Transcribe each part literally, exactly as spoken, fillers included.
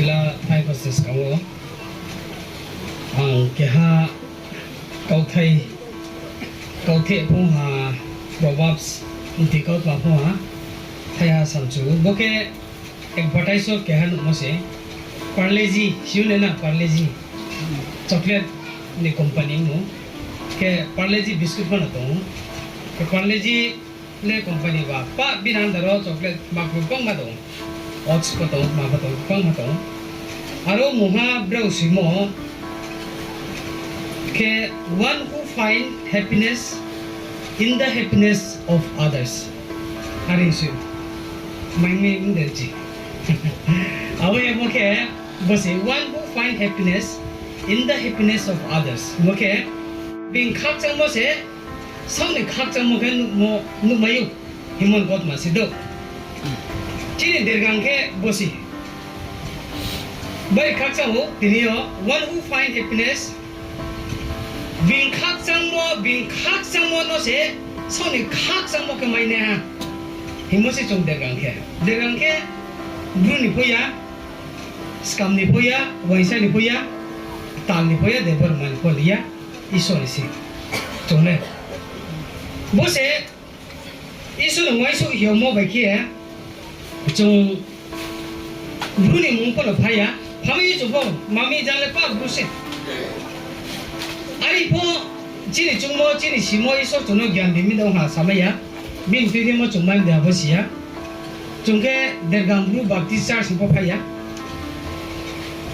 Thank you, sis, kang wo. Ang keha kauthai, kauthai phung ha, Proverbs, mti kautma phung ha, thaiha samchu. Bo khe advertise wo keha nuhmo se, Parle-G, siu nai na Parle-G, chocolate ni company mo. Khe Parle-G biscuit pho no tong ou. Khe Parle-G le company ba, pa bini under wo chocolate ma khe bangma tong ou. Oats pho tong ou, ma pho tong ou, bangma tong ou. Aro mungha brao soimo khe, one who find happiness in the happiness of others. Are soi, maing mi mdel chi. Abo ye mo khe, bo se, one who find happiness in the happiness of others. Mo khe, bini khakchangmo se, saoh ni khakchangmo khe nuhmo, nuhmai ou, hingmo ni kautma se do. Chini dergang khe bo se. Bai khakchang ou, tini yo, one who find happiness, bini khakchangmo, bini khakchangmo no se, saoh ni khakchangmo khe mai nai ha. Hingmo se chung dergang khe. Dergang khe, Bru ni pho ya, skam ni pho ya, uaingsa ni pho ya, ktal ni pho ya, Debbarma ni pho ya, Isor ni se. Chung le. Bo se, Isor ni uaingsouh hingmo bai khe, chung Bru ni mmung pho no phai ya, phamai ye chung pho, ma mi jang le pa Bru se. Are pho chini chungmo, chini simo Isor chung no gyan ri mi dong ha samai ya, bini tuithimo chung mai de ha pho si ya. Chung khe dergang Bru Baptist Church hing pho phai ya,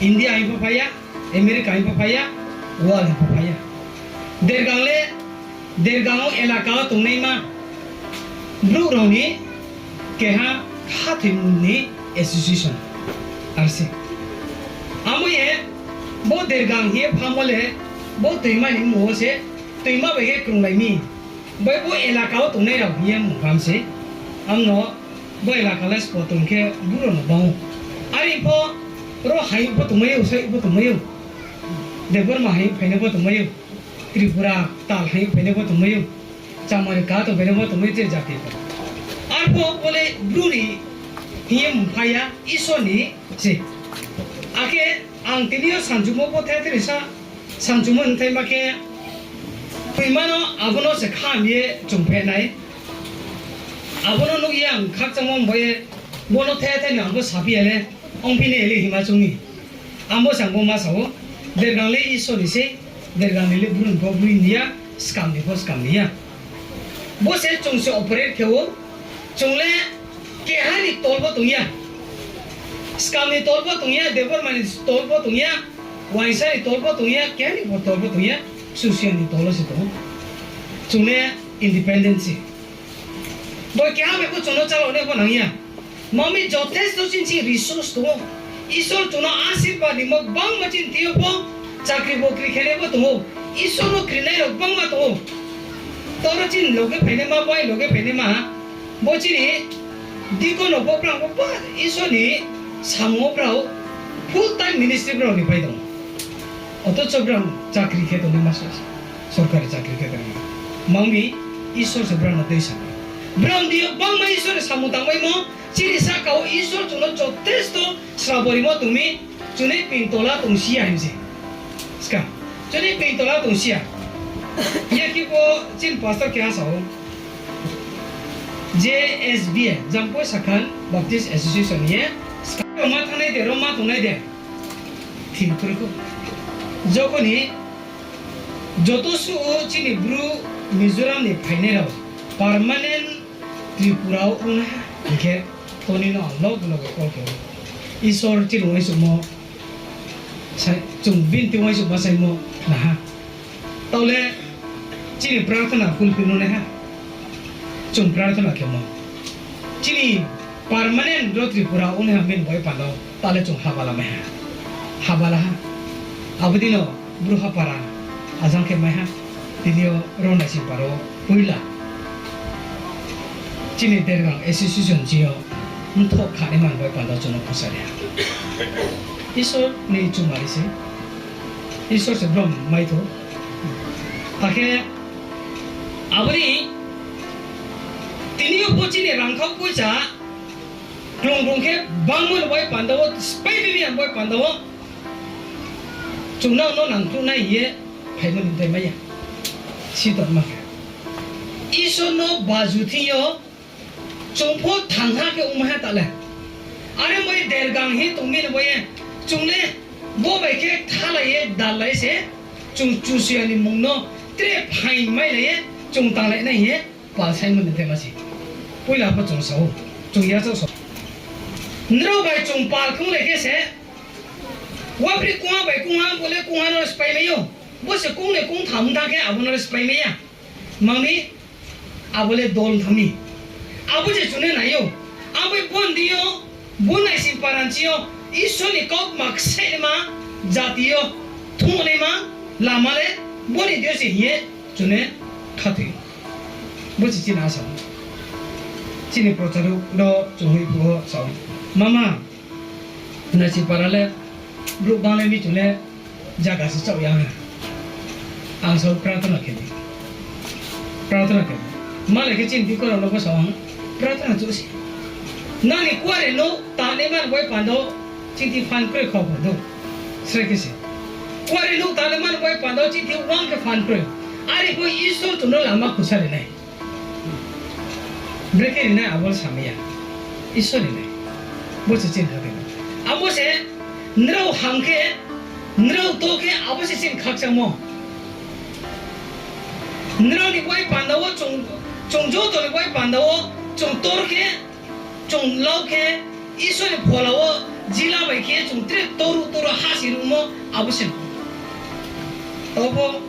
India hing pho phai ya, America hing pho phai ya, world hing pho phai ya. Dergang le, dergang wo elaka wo tongnaima brouh rao ni keha khathoimung ni association. Ar se. Amo ye, bo dergang hing ye phamo le, bo toima ni mmung wo se, toima bai khe krunglai mi. Bai bo elaka wo tongnai rao hing ye mmung pham se. Ang no bo elaka le spo tong khe brouh rao no bang ou. Are pho, ro haing pho tongmai ou, sai pho tongmai ou. Debbarma haing phainai pho tongmai ou. Tripura tal haing phainai pho tongmai ou. Chamari ka tong phainai pho tongmai ou, tre jati pho. Arpho bo le Bru ni hing ye mmung phai ya, Isor ni se. Akhe ang tini yo sanchumo pho the the ni sa, sanchumo hing thaima khe, toima no abo no se kham ye chung phehnai. Abo no nuh ye ang khakchangmo bai ye, bo no the the ni ang pho saphi ya le, ongphi nai le hima chung ni. Ang bo sang bo ma sa ou, dergang le Isor ni se, dergang ni le Bru ni pho Bru ni ya, skam ni pho skam ni ya. Bo se chung se operate khe ou, chung le keha ni tol pho tong ya. Skam ni tol pho tong ya, Debbarma ni tol pho tong ya, uaingsa ni tol pho tong ya, keha ni pho tol pho tong ya, Kchusoyang ni tol wo se tong ou. Chung le independent se. Bo keha bai pho chung no chalao nai pho nang ya. Ma mi jothesto chini resource tong ou. Isor chung no asirbad rimo gbangma chini thing yo pho, chakri bokri khe nai pho tong ou. Isor no krinai rao gbangma tong ou. Toro chini loge phainaima, bai loge phainaima, bo chini deacon rao pho brang pho ba Isor ni samung wo brao full time ministry brao ni pai tong ou. Othocho brang chakri khe tongnaima, sorkari chakri khe tongnaima. Ma mi Isor se brao no tui sa. Brao ni yo gbangma Isor ni samung tangmaimo, chini sahka wo Isor chung no jothesto srabo rimo tong mi, chung ni ping tola tongsi ya hing se. Ska, chung ni ping tola tongsi ya. Yakhe pho chini pastor keha sa ou, J S B A, Jampui Sakhan Baptist Association ye, ska, ma thanngnai de, ro ma tongnai de. Thing kri kho. Jokhon ni joto suh wo chini Bru Mizoram ni phainai rao permanent Tripura wo ong nai ha hing khe, toni no ang loge loge call khe ou. Isor chini uaingsouhmo, chung bini thing uaingsouhma saimo khna ha. Tao le chini prarthana fulfill ong nai ha. Chung prarthana khemo, chini permanent ro Tripura ong nai ha bini bai panda wo, tao le chung haba la mai ha. Haba la ha. Abo dei no Bru Hapara ajang khe mai ha. Tini yo ro naising paro poila chini Dergang Association ching yo mthoh kha ni man bai panda wo chung no khusari ha. Isor ni chumari se. Isor se brom mai thou. Akhe abo ni tini yo pho chini rangkhau poicha Klung klung khe bangmo ni bai panda wo, spái bimi ang bai panda wo. Chung nang no nangkhruh nai hing ye phaimo ni dei mai ya. Sitongma khe Isor no baju thing yo chung pho thangha khe ongmai ha ta le. Are bai dergang hing tongmi ni bai ye, chung le bo bai khe kthalai ye, dallai se, chung Kchusoyang ni mmung no tre phaing mailai ye, chung tanglai nai hing ye pal saimo ni dei ma se. Poila pho chung sa ou, chung yachaoh sa. Nrao bai chung pal khunglai khe se, wapri kungha bai kungha, bo le kungha no le spái mai ou. Bo se kungnoi kungtham thanng khe abo no le spái mai ya. Mami, abo le dol thanng mi. Abo se chung no nai ou. Abo bo ni deing yo, bo naising paranchi yo, Isor ni kautma ksenaima jati yo thungnaima lama le bo ni deing yo se hing ye chung no khathoi. Bo se chini asa. Chini prochar rao chung hoih phuh wo sa ou, mama, naising para le brouh banglai mi chung le zaga se chaoh ya ha. Ang sa ou, prarthana khe di. Prarthana khe di. Malai khe chini deacon rao no pho sa ang, prarthana chu se. Nang ni kuare nouh tangnaima ni bai panda wo chini thing phan kroi kho pho dou. Srai khe se. Kuare nouh tangnaima ni bai panda wo chini thing wang khe phan kroi. Are pho Isor chung no lama khusa ri nai. Brekhe ri nai abo le sa mai ya. Isor ri nai. Bo se chini khathoi. Abo se nrao ham khe, nrao to khe abo se chini khakchangmo. Nrao ni bai panda wo chung, chung joto ni bai panda wo chung tor khe, chung lau khe, Isor ni phola wo jila bai khe chung tre toru toru ha si ruhmo abo se. Taoh pho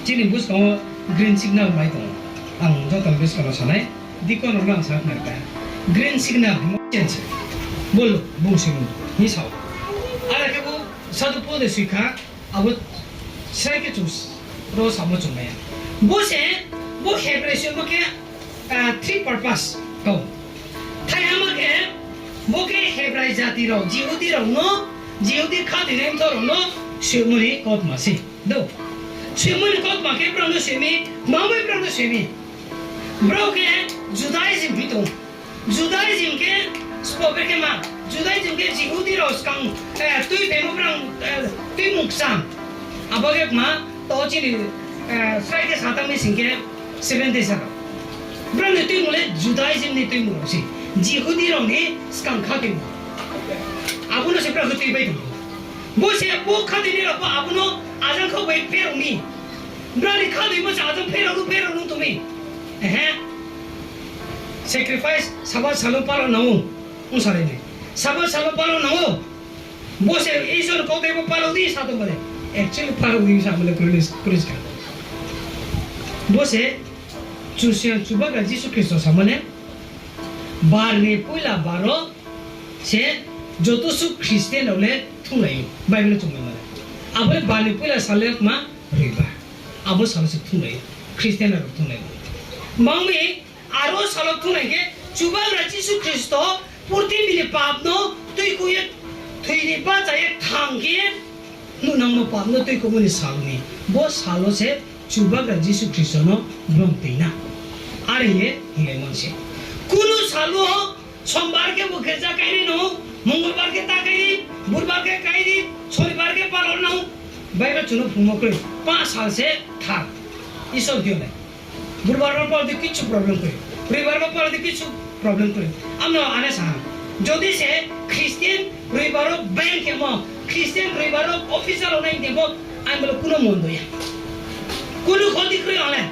chini buskang wo green signal mai tong ou. Ang joto ni buskang no sa nai, deacon rao no ang sa khnari kha. Green signal hingmo change. Bol, bung sing hing sa ou. Are khe bo Sadhu Paul de soi kha, abo srai khe chung ro samo chung mai ya. Bo se, bo Hebrai soimo khe, ah, three purpose kau. Thaihama khe, bo khe Hebrai jati rao, Jihudi rao no, Jihudi khathoinai mthoh rao no soimo ni kautma se. Do. Soimo ni kautma khe brao no soi mi, tma bai brao no soi mi. Brao khe Judaism hing tong. Judaism khe sbo bre khe ma, Judaism khe Jihudi rao skang, eh, tuiphemo brang, eh, tuimung kcham. Abo khe kma, to chini, eh, srai khe sa tang mi sing khe Seventh Day sa rao. Brao ni tuimung le Judaism ni tuimung rao se. Jihudi rao ni skang kha tuimung. Abo no se brao khe tuipai tong. Bo se bo khathoinai rao pho abo no ajang khau bai pherao mi. Brao ni khathoimo se ajang pherao ru pherao ru tong mi. Ehe. Sacrifice Sabath sal wo pala nang ou. Ong salai nai. Sabath sal wo pala nang ou. Bo se Isor ni kauthai bo pala di sa tong ba de. Actually pala di sa bo le kroi, kroi ska. Bo se Kchusoyang Chubagra Jisu Khristo samo le, bar ni poila bar wo se joto suh Christian rao le thunglai ou. Bible le chung mai ma le. Abo le bar ni poila sal le kma Roibar. Abo sal wo se thunglai ou. Christian rao thunglai ou. Mang mi aro sal wo thunglai khe Chubagra Jisu Khristo purthimbi ni pap no tuikhouh ye, thoi ni bahcha ye thang khe, nuhnangmo pap no tuikhouhmo ni sal ni. Bo sal wo se Chubagra Jisu Khristo no brom toi na. Are hing ye hinglaimo se. Kunu sal wo Sombar khe bo girja kai ri no, Mongolbar khe ta kai ri, Budbar khe kai ri, Sonibar khe pala nang ou. Bible chung no phrungmo kroi. Pach sal se thang. Isor thing yo nai. Budbar ba pala di kichu problem kroi. Roibar ba pala di kichu problem kroi. Amo no ane sa ha. Jodi se Christian Roibar wo bank khemo, Christian Roibar wo officer rao nai khemo, ang bo le kuno mondo ya. Kunu khoti kroi ang le.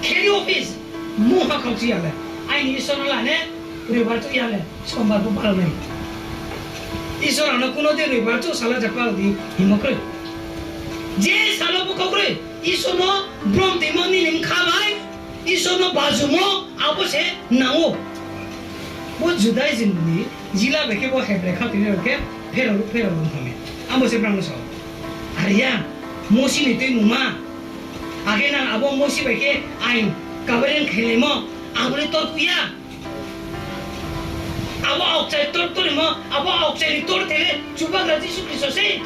Kheri office, mungha khauchi ya le. Aini Isor no la ne, Roibar chu ya le, Sombar pho pala nai. Isor ang no kuno di Roibar chu sala ja pala di hingmo kroi. Je sal wo bo kau kroi, Isor no brom toimo nini bkha bai, Isor no bajumo abo se nang ou. Bo Judaism ni jila bai khe bo Hebrai khathoinai rao khe pherao, pherao ong thang mi. Abo se brao no sa ou. Are ya, Mosi ni tuimungma. Age nang abo Mosi bai khe ain kabaring khailaimo, abo le torkuh ya. Abo aokchai tor torimo, abo aokchai ni tor thele Chubagra Jisu Khristo sei.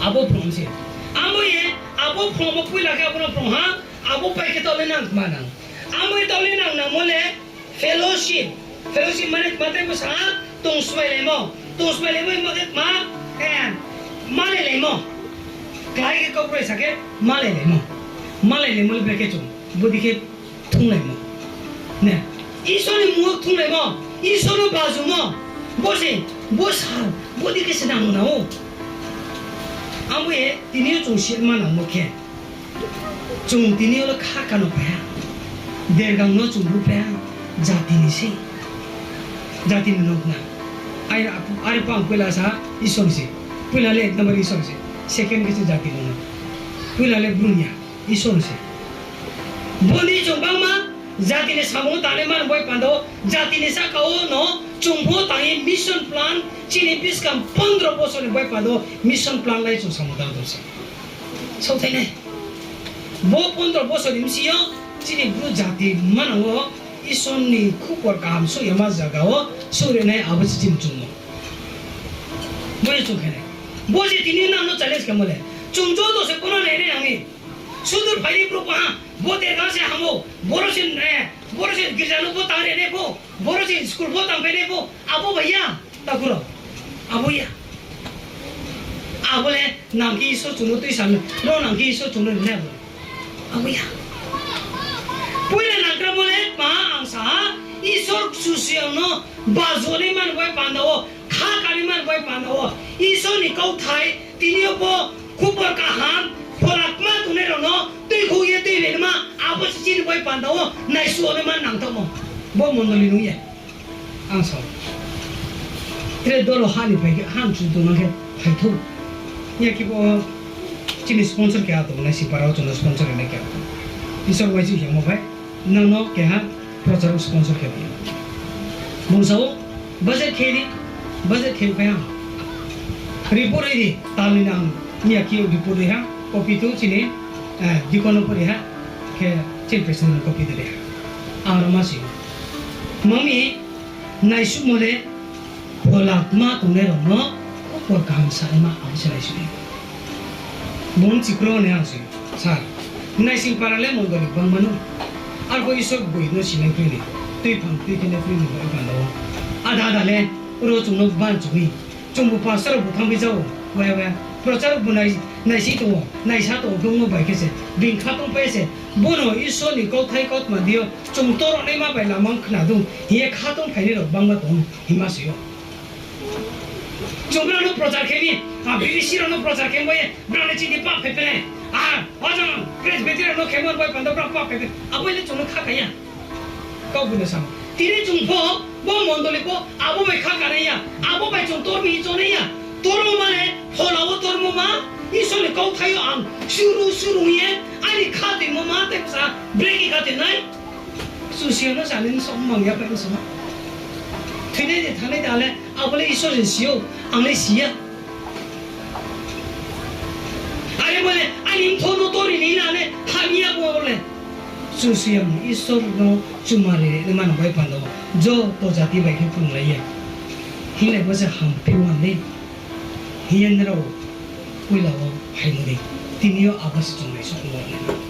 Abo phrung se. Abo ye, abo phrungmo poila khe abo no phrung ha, abo pai khe taoh le nang kma nang. Abo ye taoh le nang nangmo le fellowship. Fellowship mane kma tei bo sa ha, tong smailaimo. Tong smailaimo hingmo khe kma, eh, malailaimo. Klái khe kau broi sa khe malailaimo. Malailaimo le brekhe chung, bodei khe thunglaimo. Ne, Isor ni mmung wo thunglaimo, Isor no bajumo. Bo se, bo sa, bodei khe se nang nang ou. Abo ye tini yo chung si ma nangmo khe, chung tini yo le kha kano phai ha. Dergang no chung ruhphlai ha, jati ni se. Jati ni no khna. Ai, are pho ang poila sa ha, Isor se. Poila le ek number Isor se. Second khe se jati ni no. Poila le bru ya, Isor se. Bo ni chung bangma jati ni samung tangnai mani bai panda wo, jati ni sahka wo no chung pho tang ye mission plan, chini buskang pondro bosor ni bai panda wo mission plan lai chung samung tang tong se. Saothai nai. Bo pondro bosor ni bsing yo chini Bru jati manang wo Isor ni khupor kaham souh yama zaga wo souhri nai, abo se chini chungmo. Bo ye chung khe nai. Bo se tini nang no challenge khemo le, chung joto se bono nai nai nang mi. Sudur phai di brouh pho ha, bo dergang se ham ou, boro se, eh, boro se girja no pho tang ri nai pho, boro se school pho tang phai nai pho, abo bai ya, takhu rao. Abo ya. Abo le nang khe Isor chung no tuisa no, ro nang khe Isor chung no ri nai abo. Abo ya. Poila nangkramo le ma ang sa ha, Isor Kchusoyang no bajonai mani bai panda wo, kha kanai mani bai panda wo, Isor ni kauthai tini yo pho khupor kaham, phola kma tongnai rao no tuikhouh ye tuilainaima, abo se chini bai panda wo naisuh naima nangthaohmo. Bo mondoli nung ye. Ang sa. Tre dolo ha ni phai khe, ha mchu tongnang khe phai thou. Ya khe bo chini sponsor keha tong nai, Sipara wo chung no sponsor rinai keha tong. Isor uaisu yamo bai, nang no keha prochar wo sponsor khe di. Bung sa ou, budget khe di, budget khe phai ha. Report ri di, tal ni nang miya khe report ri ha, copy tu chini, eh, deacon no pho ri ha, khe chini president no copy de ri ha. Ang ro ma si. Mami, naisuhmo le, phola kma tongnai rao no khupor kaham sanaima ang se naisuh. Bung chikro ni ang se, sir. Naising para le mondoli bangma no. Arpho Isor boi no sinai kroi ni. Tuiphang tui khe nai kroi ni bai panda wo. Ada ada le, ro chung no ban chugwi. Chungbu pastor rao bu thanngbi jao, waya waya. Prochar rao bu nai, naisi tong ou, naisa tong ou, bung no bai khe se, bini kha tongpai se, bono Isor ni kauthai kautma di yo, chung toro naima bai lama khna du, hing ye kha tongphainai rao bangma tong ou, hima se ou. Chung brao no prochar khe mi, a, B B C rao no prochar khe bai ye, brao le chini pap phai pele, a, ojang Presbyterian rao no khe mo bai panda brao pap phai pele, abo le chung no kha kha ya. Kau bu no samo. Tini chung pho, bo mondoli pho, abo bai kha kanai ya, abo bai chung tormi hi chonai ya. Tormo mane, phola wo tormo ma, Isor ni kauthai yo ang suru suru ye, aini kha tuimo ma, tei bsa, breki kha tuinai. Kchusoyang no sani no song mang ya pai no sama. Thuinai de, thanai de, ale, abo le Isor se si ou, ang le si ya. Are bo le, aini mtho no tori ni na le, hamya bo le. Kchusoyang Isor no chumari ri mano bai panda wo, joto jati bai khe phrunglai ye. Hinglai bo se hamphi wan dei. Hing ye nrao poila wo phaimo dei. Tini yo abo se chung naisuh ongmo le.